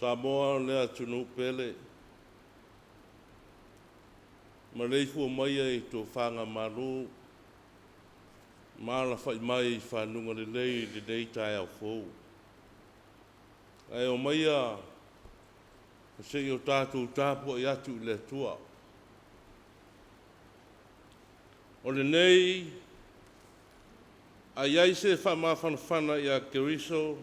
Samoa le atunuu pele, maleifua maia i tofaga malu ma alafai mai i fanuga lelei i lenei taeao fou. Ae omaia se i o tatou tapuai atu i le Atua. O lenei, a i ai se faamafanafana ia Keriso,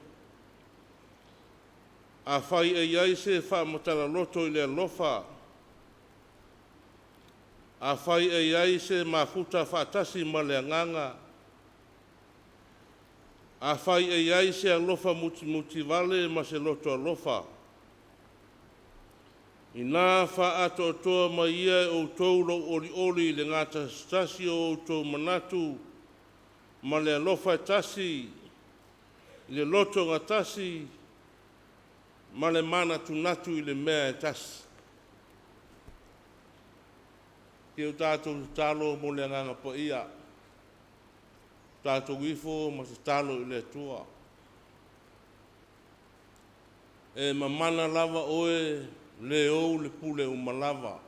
afai e i ai se faamatala-loto i le alofa, afai e i ai se mafuta faatasi ma le Agaga, afai e i ai se alofa mutimutivale ma se loto alofa, ina faaatoatoa mai ia e outou lou olioli i le gatasitasi o outou manatu ma le alofa e tasi, i le loto gatasi ma le manatunatu i le mea e tasi. Se i o tatou tatalo mo le Agaga Paia, tatou ifo ma tatalo i le Atua. E mamana lava oe, le ou le pule uma lava.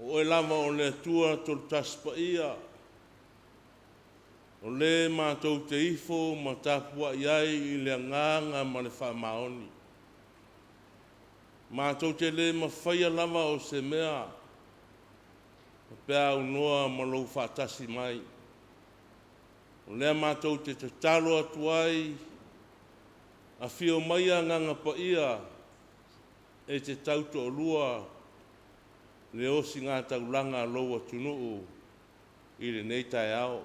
O oe lava o le Atua Tolutasi Paia, o le matou te ifo ma tapuai ai i le agaga ma le faamaoni. Matou te le mafaia lava o se mea, pe a aunoa ma lou faatasi mai. O lea matou te tatalo atu ai, afio maia Agaga Paia e te tautoalua le osigataulaga a lou atunuu i lenei taeao.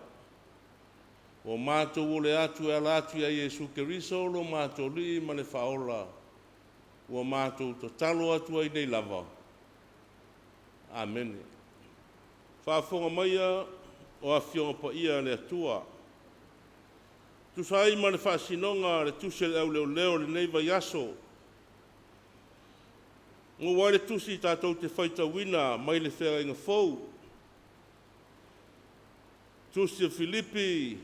Ua matou ole atu e ala atu ia Iesu Keriso lo matou Alii ma le Faaola, ua matou tatalo atu ai nei lava. Amene. Faafofoga maia o Afioga Paia a le Atua, tusa ai ma le faasinoga a le Tusi a le Au Leoleo o lenei vaiaso, maua ai le tusi tatou te faitauina mai le Feagaiga Fou, Tusi o Filipi,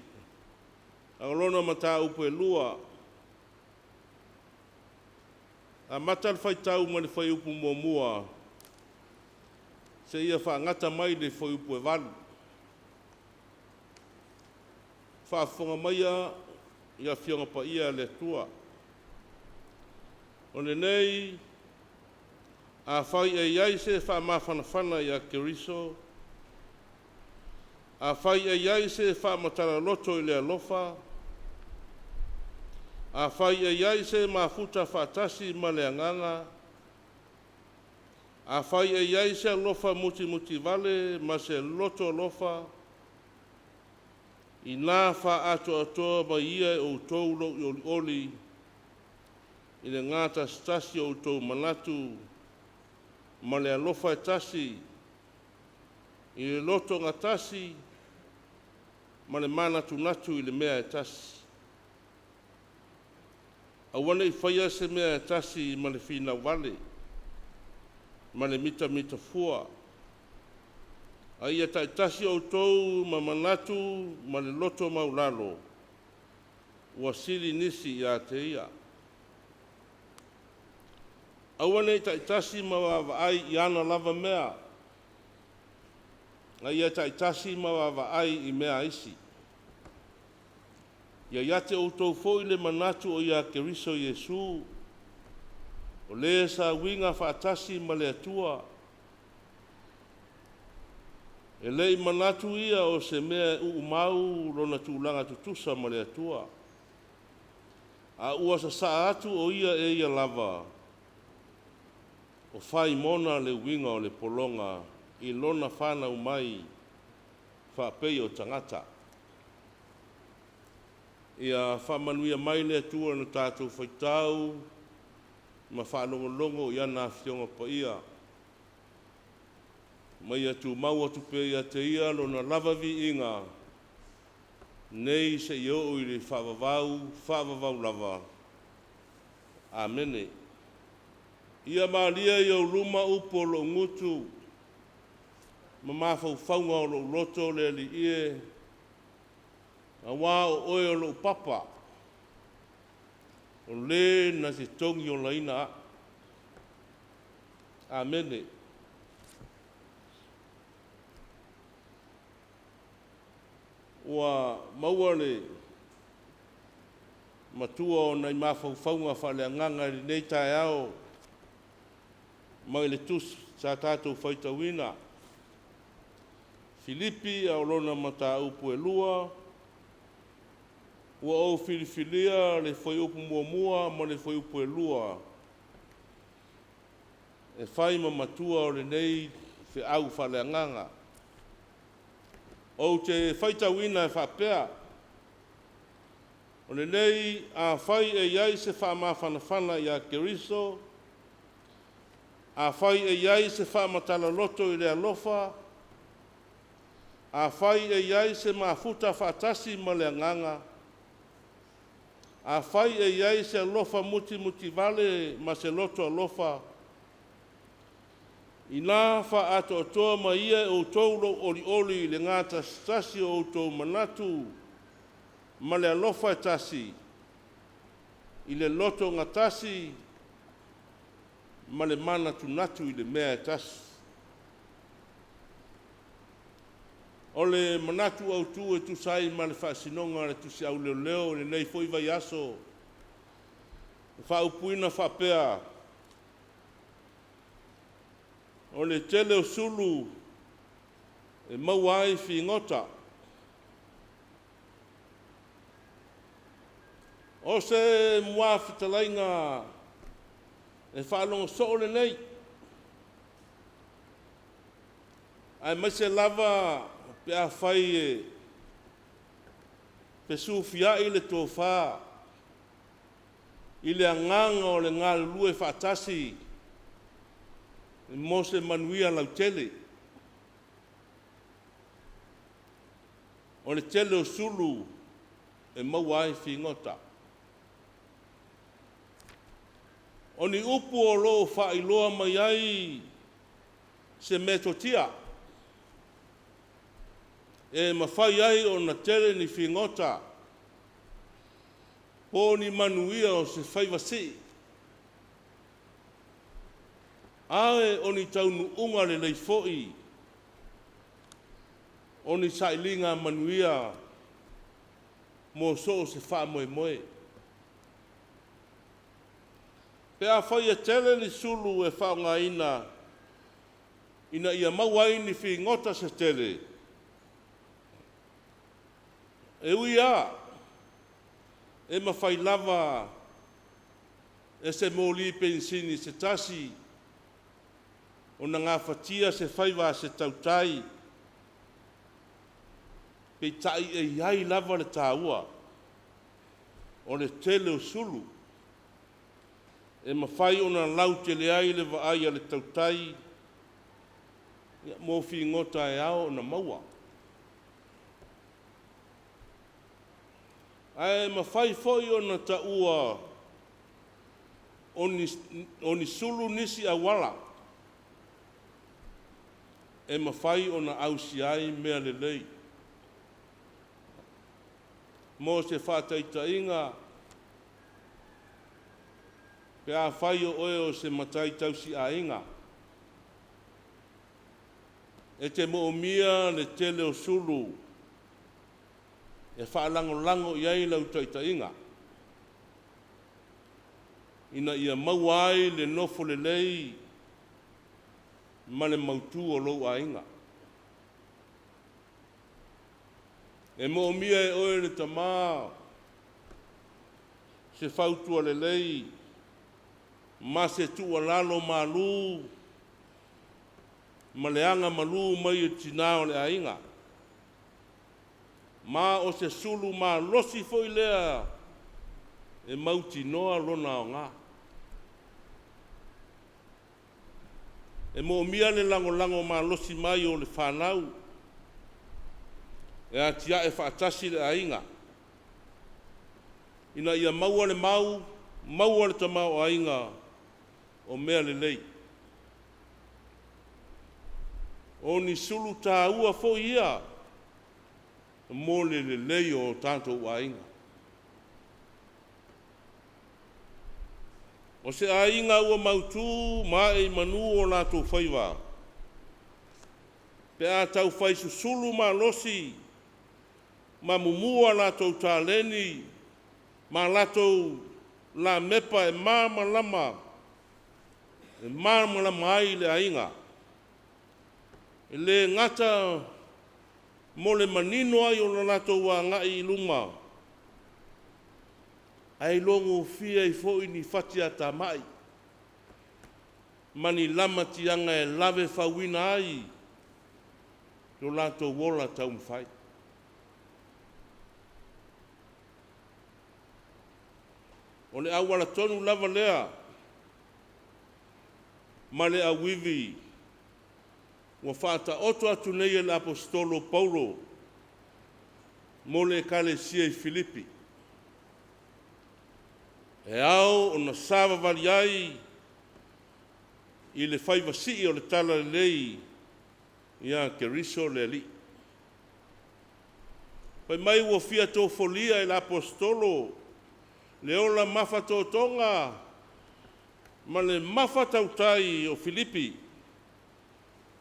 lona mataupu e 2, amata le faitau mai le fuaiupu 1 seia faagata mai le fuaiupu 8. Faafofoga maia i Afioga Paia a le Atua. O lenei, afai e i ai se faamafanafana ia Keriso, afai e i ai se faamatala-loto i le alofa, afai e i ai se mafuta faatasi ma le Agaga, afai e i ai se alofa mutimutivale ma se loto alofa, ina faaatoatoa mai ia e outou lou olioli i le gatasitasi o outou manatu ma le alofa e tasi, i le loto gatasi ma le manatunatu i le mea e tasi. Aua ne i faia se mea e tasi ma le finau vale ma le mitamitafua, a ia taitasi outou ma manatu ma le loto maualalo, ua sili nisi ia te ia. Aua ne i taitasi ma vaavaai i ana lava mea, a ia taitasi ma vaavaai i mea a isi. Ia ia te outou foi le manatu o ia Keriso Iesu, o le sa uiga faatasi ma le Atua, e le i manatu ia o se mea e uumau lona tulaga tutusa ma le Atua, a ua sasaa atu o ia e ia lava, o faimona le uiga o le pologa i lona fanau mai faapei o tagata. Ia faamanuia mai le Atua i lo tatou faitau ma faalogologo i ana Afioga Paia. Ma ia tumau atu pea ia te Ia Lona lava viiga, nei seia oo i le faavavau faavavau lava. Amene. Ia malie i ou luma upu o lou gutu ma mafaufauga o lou loto le Alii e, auā o oe o lou papa, o le na te togiolaina au. Amene. Ua maua le matua o nai mafaufauga faaleagaga i lenei taeao mai le tusi sa tatou faitauina. Filipi a o lona mataupu e 2, ua ou filifilia le fuaiupu 1 ma le fuaiupu e 2 e fai ma matua o lenei feau faaleagaga. Ou te faitauina e faapea, o lenei afai e i ai se faamafanafana ia Keriso, afai e i ai se faamatala loto i le alofa, afai e i ai se mafuta faatasi ma le agaga, afai e i ai se alofa mutimutivale ma se loto alofa, inā faaatoatoa mai ia e outou lou olioli i le gatasitasi o outou manatu ma le alofa e tasi, i le loto gatasi ma le manatunatu i le mea e tasi. O le manatu autu e tusa ai ma le faasinoga a le Tusi Auleo i lenei foi vaiaso, e faaupuina faapea, o le tele o sulu e maua ai figota. O se muafetalaiga e faalogo soo lenei, aemaise lava pe afai e fesufiai le tofa i le agaga o le galulue faatasi mo se manuia lautele. O le tele o sulu e maua ai figota. O ni upu o lo o faailoa mai ai se metotia e mafai ai ona tele ni figota po o ni manuia o se faiva sii, ae o ni taunuuga lelei foi, o ni sailiga manuia mo so o se faamoemoe. Pe afai e tele ni sulu e faaaogaina ina ia maua ai ni figota se tele, e ui lava e mafai lava e se moli penisini se tasi ona gafatia se faiva a se tautai, peitai e i ai lava le taua o le tele o sulu e mafai ona lautele ai le vaai a le tautai mo figota e ao ona maua. Ae mafai foi ona taua o ni sulu nisi auala e mafai ona ausia ai mea lelei. Mo se faataitaiga, pe afai o oe o se matai tausiaiga, e te moomia le tele o sulu e faalagolago i ai lau taitaiga, ina ia maua ai le nofo lelei ma le mautu o lou aiga. E moomia e oe le tamā se fautua lelei ma se tuualalo malu ma le agamalu mai i le tinā o le aiga. Ma o se sulu malosi foi lea e mautinoa lona aoga. E moomia le lagolago malosi mai o le fanau e atiae faatasi le aiga ina ia maua le mau, maua le tamaoaiga o mea lelei. O ni sulu taua foi ia mo le lelei o tatou aiga. O se aiga ua mautu ma ae i manu o latou faiva, pe a taufai susulu malosi ma mumu a latou taleni ma latou lamepa e malamalama ai le aiga. E le gata mo le manino ai o le latou agai i luma, ae iloagofie ai foi ni fatiatamai ma ni lamatiaga e lave fauina ai lo latou ola taumafai. O le auala tonu lava lea ma le auivi ua faataoto atu nei e le Aposetolo o Paulo mo le Ekalesia i Filipi, e ao ona savavali ai i le faivasii o le Talalelei ia Keriso le Alii. Fai mai ua fia tofolia e le Aposetolo le ola mafatotoga ma le mafatautai o Filipi,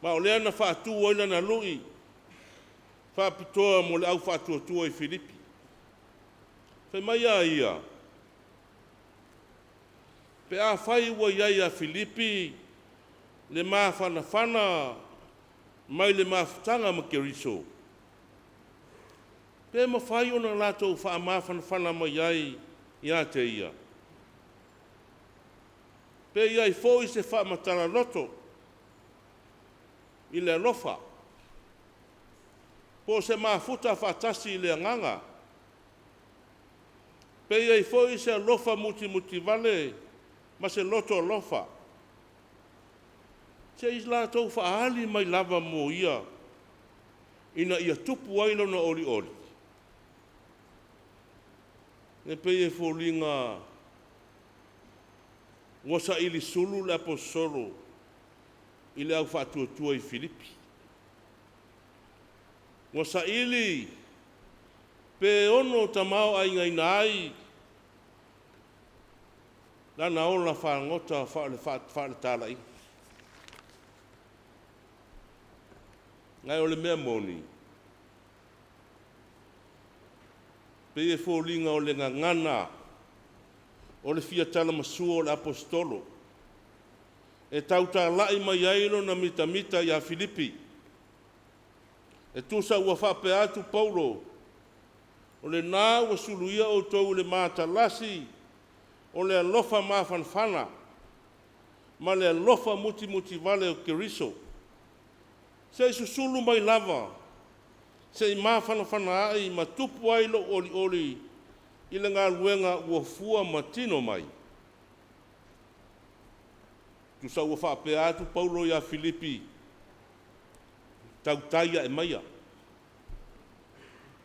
ma o lea na faatu ai lana lui faapitoa mo le au faatuatua i Filipi. Fai mai a ia, pe afai ua i ai ia Filipi le mafanafana mai le mafutaga ma Keriso, pe mafai ona latou faamafanafana mai ai ia te ia? Pe i ai foi se faamatala loto i le alofa, po o se mafuta faatasi i le agaga, pe i ai foi se alofa mutimutivale ma se loto alofa, se i latou faaali mai lava mo ia, ina ia tupu ai lona olioli. E pei e foliga ua saili sulu le Aposetolo i le au faatuatua i Filipi. Ua saili pe ono tamaoaigaina ai lana ola fagota faaletalaiga. Ae o le mea moni, pei e foliga o le gagana o le fia talamasua o le Aposetolo e tautalai mai ai lona mitamita ia Filipi. E tusa ua faapea atu Paulo, o lena ua suluia outou i le matalasi o le alofa mafanafana ma le alofa mutimutivale o Keriso. Se i susulu mai lava, se i mafanafana ai ma tupu ai lou olioli i le galuega ua fua ma tino mai. Tusa ua faapea atu Paulo ia Filipi, tautai ae maia,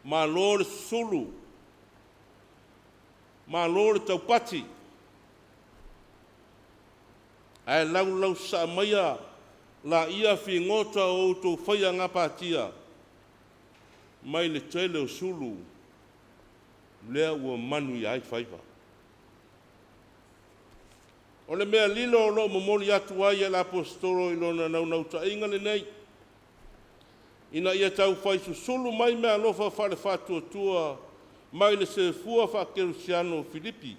malo le susulu, malo le taupati, ae laulausasaa maia laia figota o outou faia gapatia mai le tele o sulu lea ua manuia ai faiva. O le mea lilo o lo o momoli atu ai e le Aposetolo i lona naunautaiga lenei, ina ia taufai susulu mai meaalofa faale-faatuatua mai le sefua faakerisiano o Filipi.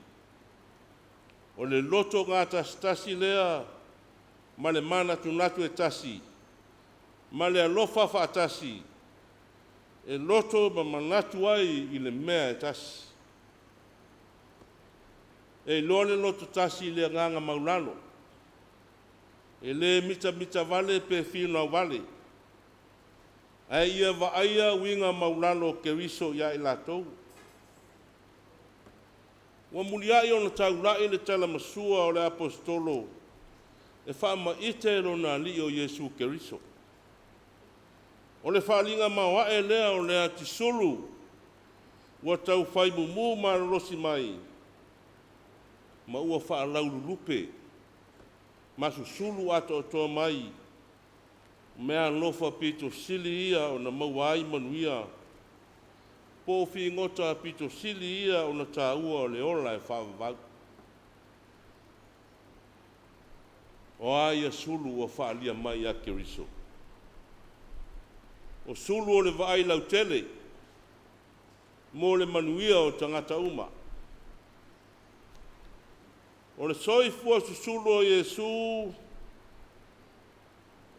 O le loto gatasitasi lea ma le manatunatu e tasi, ma le alofa faatasi, e loto ma manatu ai i le mea e tasi. E iloa le loto tasi i le agaga maulalo, e le mitamitavale pe finauvale. Ae ia vaaia uiga maulalo o Keriso ia i latou. Ua muliai ona taulai le talamasua o le Aposetolo e faamaite lona Alii o Iesu Keriso. O le faaaliga maoae lea o le atisulu ua taufai mumu malolosi mai ma ua faalaululupe ma susulu atoatoa mai meaalofa pito sili ia ona maua ai manuia po o figota pito sili ia ona taua o le ola e faavavau. O a ia sulu ua faaalia mai ia Keriso? O sulu o le vaai lautele mo le manuia o tagata uma. O le soifua susulu o Iesu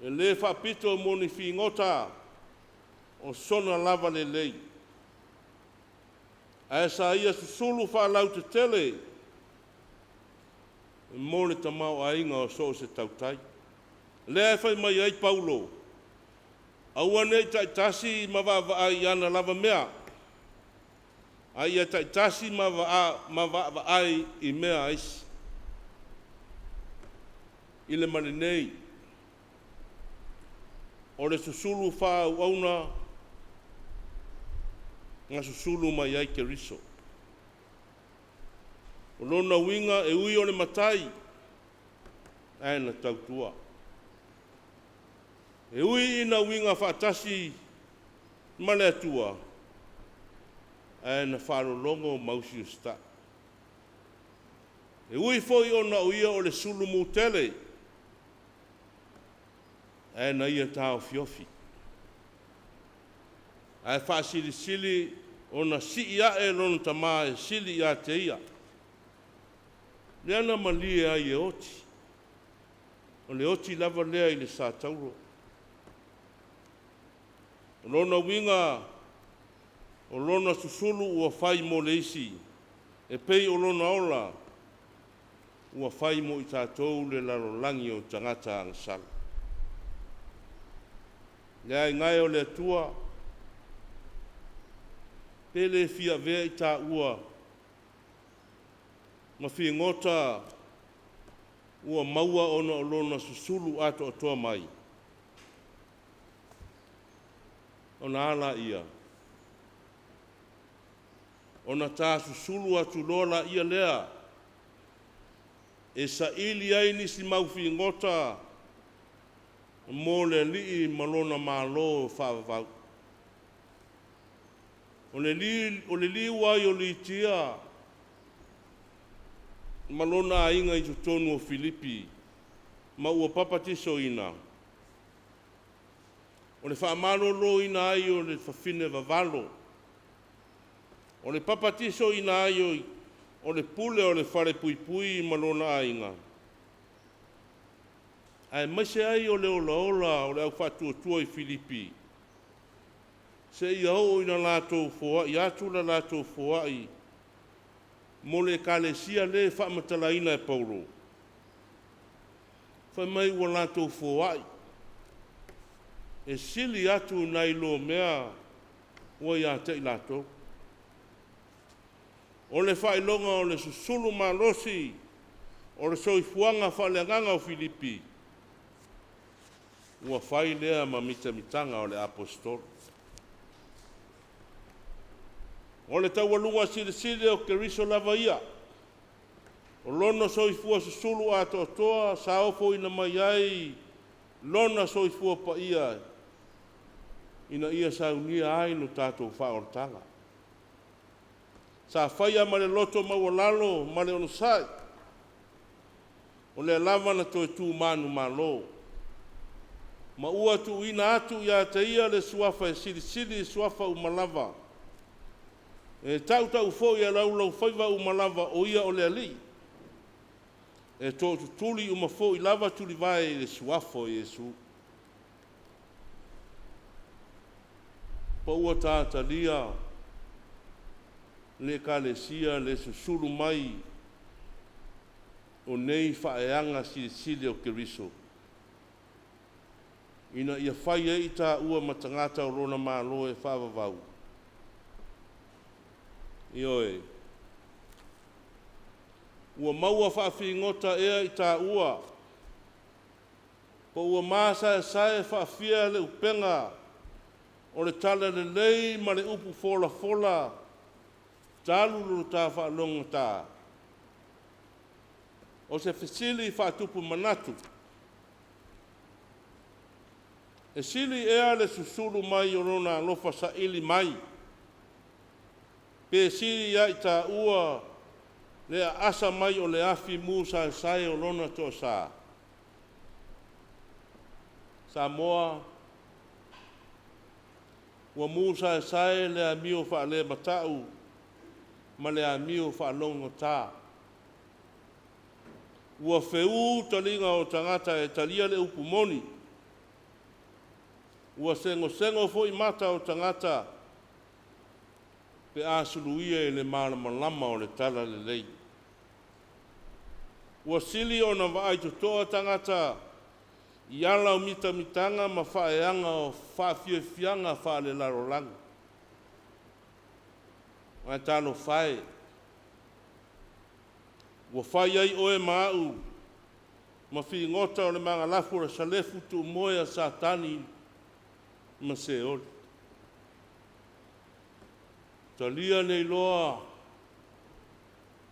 e lē faapito mo ni figota o sona lava lelei, ae sa ia susulu faalautetele mo le tamaoaiga o so o se tautai. Lea e fai mai ai Paulo, aua ne i taitasi ma vaavaai i ana lava mea, a ia taitasi ma vaavaai i mea a isi. I le ma lenei, o le susulu faaauauna na susulu mai ai Keriso. O lona uiga e ui o le matai, ae na tautua. E ui ina uiga faatasi ma le Atua, ae na faalologo ma usiusitai. E ui foi ona o ia o le sulu mutele, ae na ia taofiofi. Ae faasilisili ona sii ae lona tama e sili ia te ia. Lea na malie ai e oti. O le oti lava lea i le satauro. O lona uiga, o lona susulu ua fai mo le isi, e pei o lona ola ua fai mo i tatou le lalolagi o tagata agasala. Le aiga e o le Atua, pe le fia avea i taua ma figota ua maua ona o lona susulu atoatoa mai, ona a laia? Ona ta susulu atu loa laia lea e saili ai nisi mau figota mo le Alii ma lona Malo faavavau. O le liu ai o Litia ma lona aiga i totonu o Filipi ma ua papatisoina, o le faamaloloina ai o le fafine vavalo, o le papatisoina ai o le pule o le falepuipui ma lona aiga, aemaise ai o le olaola o le aufaatuatua i Filipi, seia oo ina latou foai atu le latou foai mo le ekalesia lea e faamatalaina e Paulo, fai mai ua latou foai e sili atu nai lo mea ua ia te i latou. O le faailoga o le susulu malosi o le soifuaga faaleagaga o Filipi, ua fai lea ma mitamitaga o le Aposetolo. O le taualuga silisili o Keriso lava ia, o lona soifua susulu atoatoa sa ofoina mai ai lona soifua paia ina ia saunia ai lo tatou faaolataga. Sa faia ma le loto maualalo ma le onosai, o lea lava na toe tu manumalo, ma ua tuuina atu ia te ia le suafa e silisili i suafa uma lava, e tautau foi e laulaufaiva uma lava o ia o le Alii, e tootutuli uma foi lava tulivae i le suafa o Iesu. Pa ua ta talia le ekalesia le susulu mai o nei faaeaga silisili o Keriso. ina ia fai ai i tāua ma tagata o Lona Malo e faavavau? Ioe. Ua maua faafigota ea i tāua, po ua masaesae faafia le upega o le talalelei ma le upu folafola talu lo ta faalogogata? O se fesili faatupu manatu. E sili ea le susulu mai o lona alofa saili mai, pe sili ia i tāua le aasa mai o le afi mu saesae o lona toasā? Samoa, ua mu saesae le amio faalemata'u ma le amio faalogogata. Ua feū taliga o tagata e talia le upu moni. Ua segosego foi mata o tagata pe a suluia i le malamalama o le talalelei. Ua sili ona vaai totoa tagata i ala o mitamitaga ma faaeaga o faafiafiaga faalelalolagi. Ae talofa e, ua fai ai oe ma a'u ma figota o le magalafu o le salefu tuumoe a Satani ma Seoli. Talia nei loa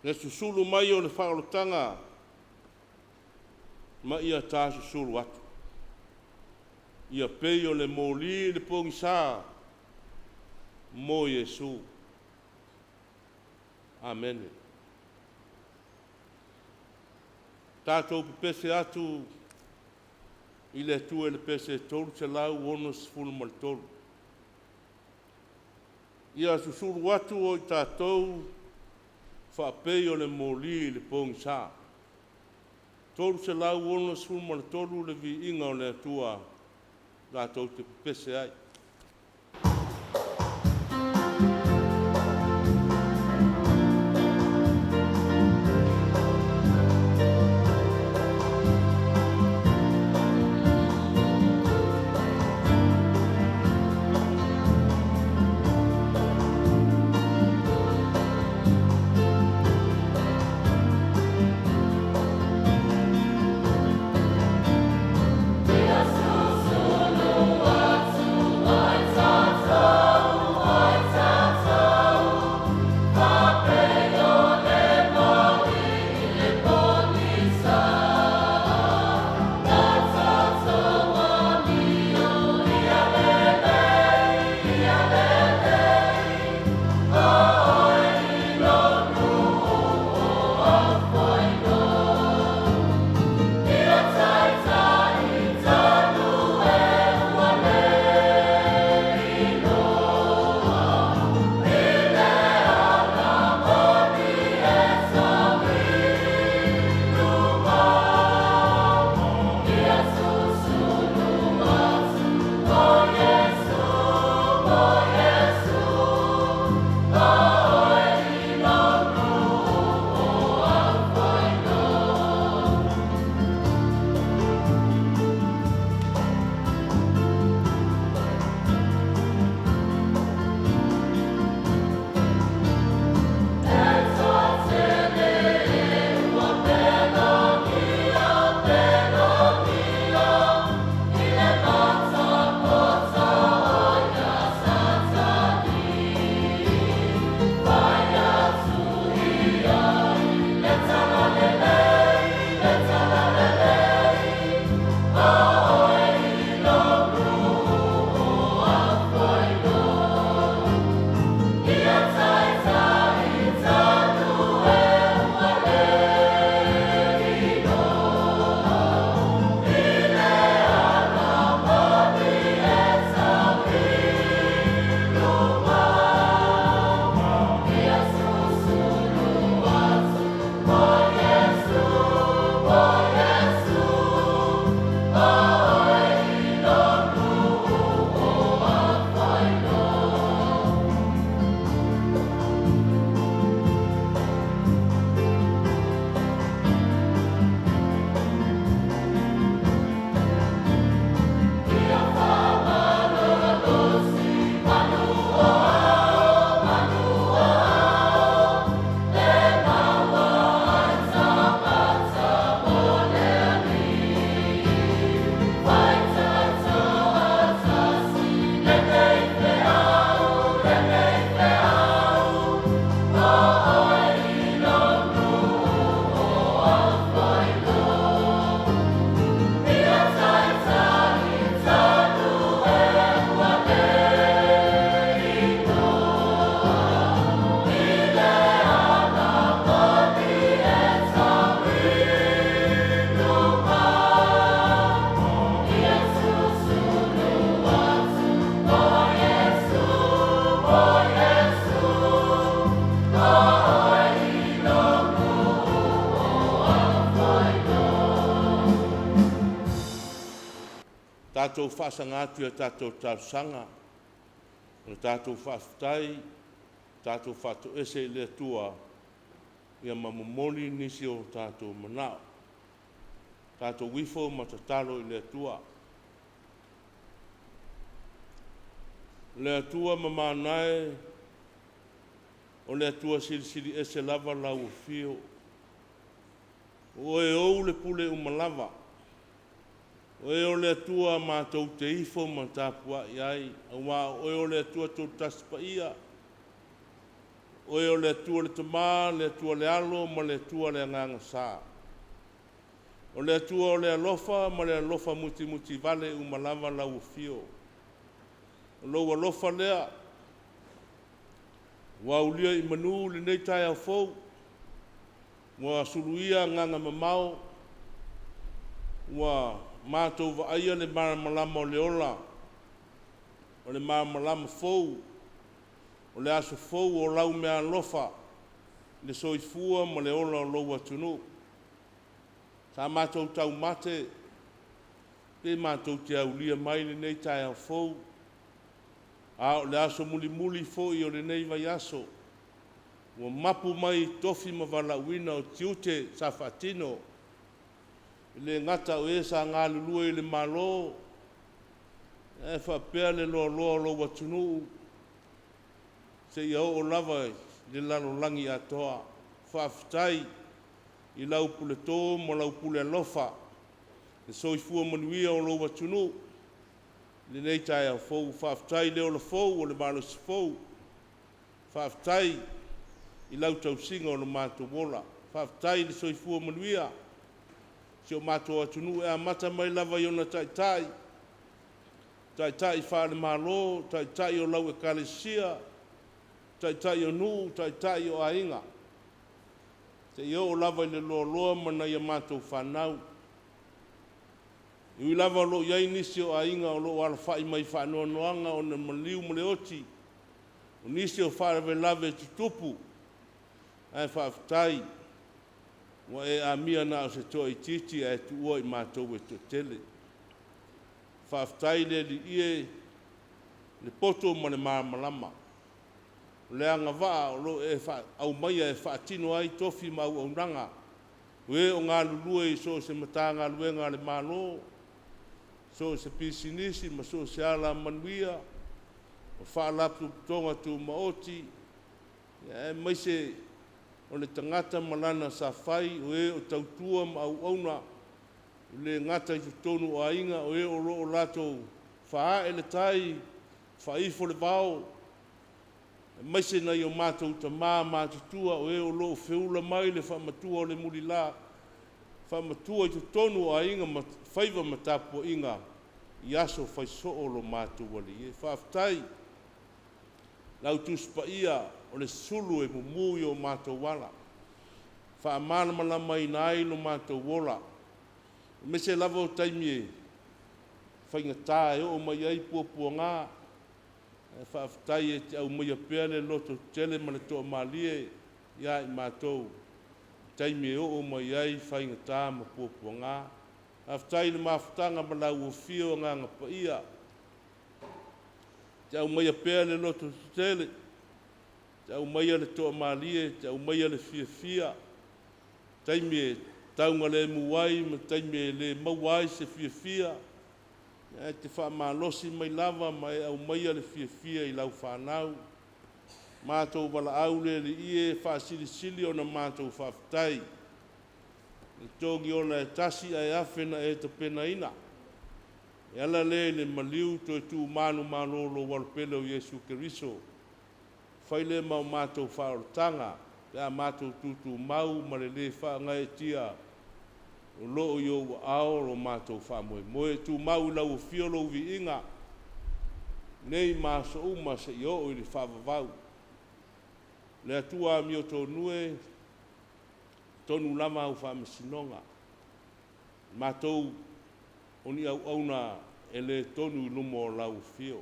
le susulu mai o le faaolataga ma ia tasusulu atu. Ia pei o le moli i le pogisā mo Iesu. Amene. Tatou pepese atu i le Atua i le pese 363. Ia susulu atu o i tatou faapei o le moli i le pogisā. 363 le viiga o le Atua tatou te pepese ai. Ia susulu atu. Tatou faasaga atu i a tatou talosaga, o le tatou faafetai, tatou faatoese i le Atua, ia ma momoli nisi o tatou manao. Tatou ifo ma tatalo i le Atua. Le Atua mamana e, o le Atua silisili ese lava lau afio. O oe ou le pule uma lava. O oe o le Atua matou te ifo ma tapuai ai, auā o oe o le Atua Toatasi Paia. O oe o le Atua le Tama, le Atua le Alo ma le Atua le Agaga Sa. O le Atua o le alofa ma le alofa mutimutivale uma lava lau afio. O lou alofa lea ua aulia i manu lenei taeao fou, ua suluia agaga mamao, ua matou vaaia le malamalama o le ola, o le malamalama fou, o le aso fou o lau meaalofa, le soifua ma le ola o lou atunuu. Sa matou taumate pe matou te aulia mai lenei taeao fou, a o le aso mulimuli foi o lenei vaiaso, ua mapu mai tofi ma valaauina o tiute sa faatino. E le gata o e sa galulue i le Malo, ae faapea le loaloa o lou atunuu, seia oo lava i le lalolagi atoa. Faafetai i lau puleto ma lau pule alofa, le soifua manuia o lou atunuu i lenei taeao fou. Faafetai i le ola fou o le malosi fou. Faafetai i lau tausiga o lo matou ola. Faafetai i le soifua manuia si o matou atunuu e amata mai lava i ona taitai, taitai faale-Malo, taitai o lau Ekalesia, taitai o nuu, taitai o aiga, seia oo lava i le loaloa ma nai a matou fanau. E ui lava o lo o i ai nisi o aiga o lo o alafai mai i faanoanoaga ona o le maliu ma le oti, o nisi o faalavelave tutupu, ae faafetai ua e amia na o se toaitiiti ae tuua i matou e toatele. Faafetai le Alii e, le poto ma le malamalama, o le agavaa o lo o e aumaia e faatino ai tofi ma auaunaga, o e o galulue i so o se Matagaluega a le Malo, so o se pisinisi ma so o se alamanuia, o Faalapotopotoga Tumaoti, aemaise o le tagata ma lana sa fai, o e o tautua ma auauna, e le gata i totonu o aiga, o e o lo o latou faaee le tai, faaifo le vao, aemaise nai o matou tama matutua, o e o lo o feula mai le faamatua o le mulila, faamatua i totonu o aiga ma faiva ma tapuaiga i aso faisoo o lo matou alii e. Faafetai lau Tusi Paia o le sulu e mumu i o matou ala, faamalamalamaina ai lo matou ola, aemaise lava o taimi e faigata e oo mai ai puapuaga, ae faafetai e te aumaia pea le lototetele ma le toamalie ia i matou i taimi e oo mai ai faigata ma puapuaga. Faafetai i le mafutaga ma lau afio Agaga Paia, te aumaia pea le lototetele, te aumaia le toamalie, te aumaia le fiafia, taimi e taugalemu ai ma taimi e le maua ai se fiafia, ae te faamalosi mai lava ma e aumaia le fiafia i lau fanau. Matou valaau le Alii e, faasilisili ona matou faafetai. Le togi ola e tasi ae afe na e tapenaina. E ala lea i le maliu toe tu manumalo o lou Alo pele o Iesu Keriso. Fai lea ma o matou faaolataga pe a matou tutumau ma le lē faagaeetia o lo o i ou aao lo matou faamoemoe. Tumau i lau afio lou viiga nei ma aso uma seia oo i le faavavau. Le Atua amiotonu e, tonu lava au faamasinoga, matou o ni auauna e le tonu i luma o lau afio.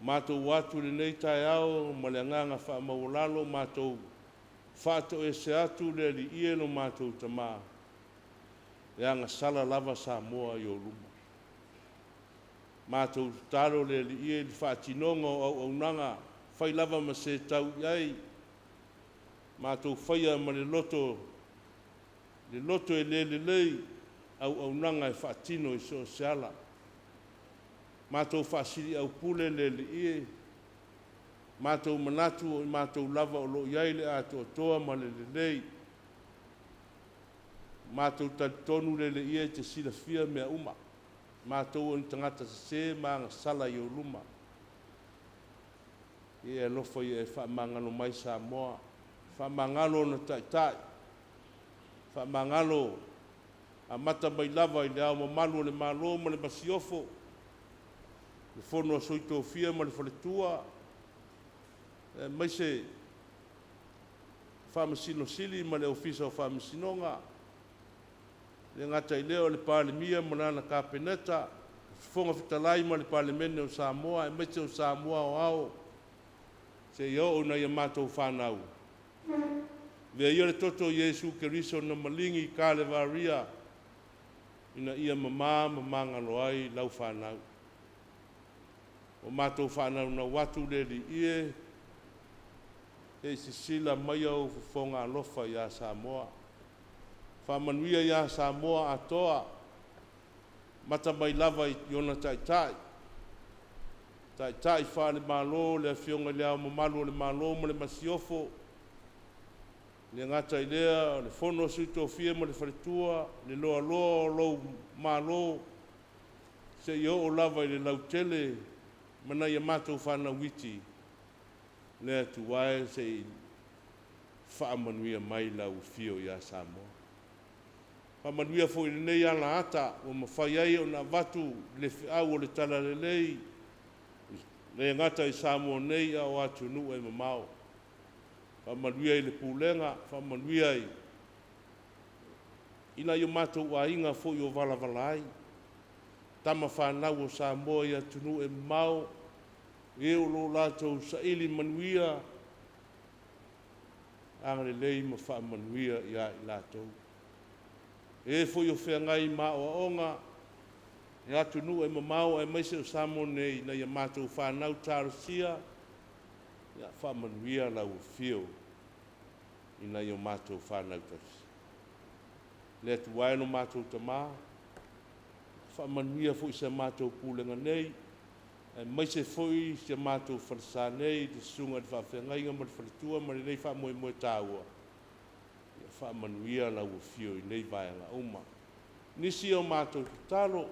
Matou o atu i lenei taeao ma le agaga faamaualalo, matou faatoese atu le Alii e lo matou Tama, e agasala lava Samoa i ou luma. Matou tatalo le Alii e i le faatinoga o auaunaga, fai lava ma se tau i ai, matou faia ma le loto, le loto e le lelei, auaunaga e faatino i so o se ala. Matou faasiliaupule le Alii e, matou manatu o i matou lava o lo o i ai le atoatoa ma le lelei. Matou talitonu le Alii e te silafia mea uma. Matou o ni tagata sese ma agasala i ou luma. Ia e alofa ia e faamagalo mai Samoa, faamagalo ona taitai, faamagalo amata mai lava i le Ao Mamalu o le Malo ma le Masiofo, le Fono a Sui Tofia ma le Faletua, aemaise Faamasino Sili ma le Ofisa o Faamasinoga, E le gata i lea o le Palemia ma lana Kapeneta, le Fofoga Fetalai ma le Palemene o Samoa aemaise o Samoa aoao seia oo i nai a matou fanau. Avea ia le toto o Iesu Keriso na maligi i Kalevaria ina ia mama ma magalo ai lau fanau. Ua matou faanaunau atu le Alii e, se i sisila maia ou fofoga alofa ia Samoa. Faamanuia ia Samoa atoa, amata mai lava i ona taitai, taitai faale-Malo, le Afioga i Le Ao Mamalu o le Malo ma le Masiofo, e le gata i lea o le Fono a Sui Tofia ma le Faletua, le loaloa o lou Malo, seia oo lava i le lautele ma nai a matou fanau iti, le Atua e, se i faamanuia mai lau afio ia Samoa. Faamanuia foi i lenei alaata ua mafai ai ona avatu le feau o le Talalelei, e le gata i Samoa nei a o atunuu e mamao. Faamanuia i le Pulega, faamanuia i i nai o matou aiga foi o valavala ai, tama fanau o Samoa i atunuu e mamao, e o lo o latou saili manuia, agalelei ma faamanuia ia i latou. E foi o feagai ma aoaoga i atunuu e mamao aemaise o Samoa nei, ina ia matou fanau talosia, ia faamanuia lau afio i nai o matou fanau tausi. Le Atua e lo matou Tama, faamanuia foi i si a matou pulega nei, aemaise foi si a matou falesa nei, le susuga i le faafeagaiga ma le faletua ma lenei faamoemoe taua, ia faamanuia lau afio i nei vaega uma. Nisi o matou tatalo,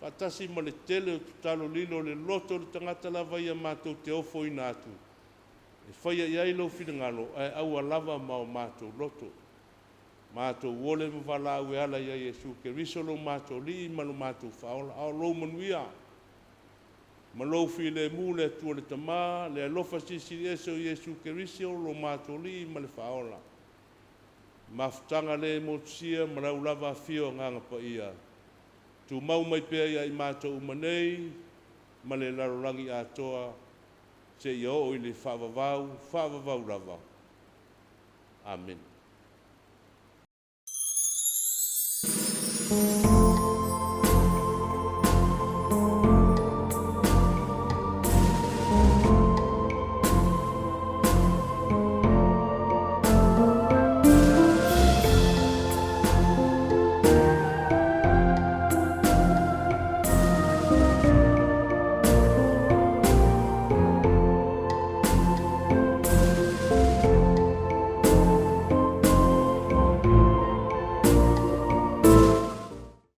faatasi ma le tele o tatalo lilo o le loto o le tagata lava ia matou te ofoina atu, e faia i ai lou finagalo, ae aua lava ma o matou loto. Matou ole ma valaau e ala ia Iesu Keriso lo matou Alii ma lo matou Faaola, a o lou manuia ma lou filemu le Atua le Tama, le alofa silisili ese o Iesu Keriso lo matou Alii ma le Faaola, mafutaga le motusia ma lau lava afio Agaga Paia, tumau mai pea ia i matou uma nei ma le lalolagi atoa seia oo i le faavavau, faavavau lava. Amene.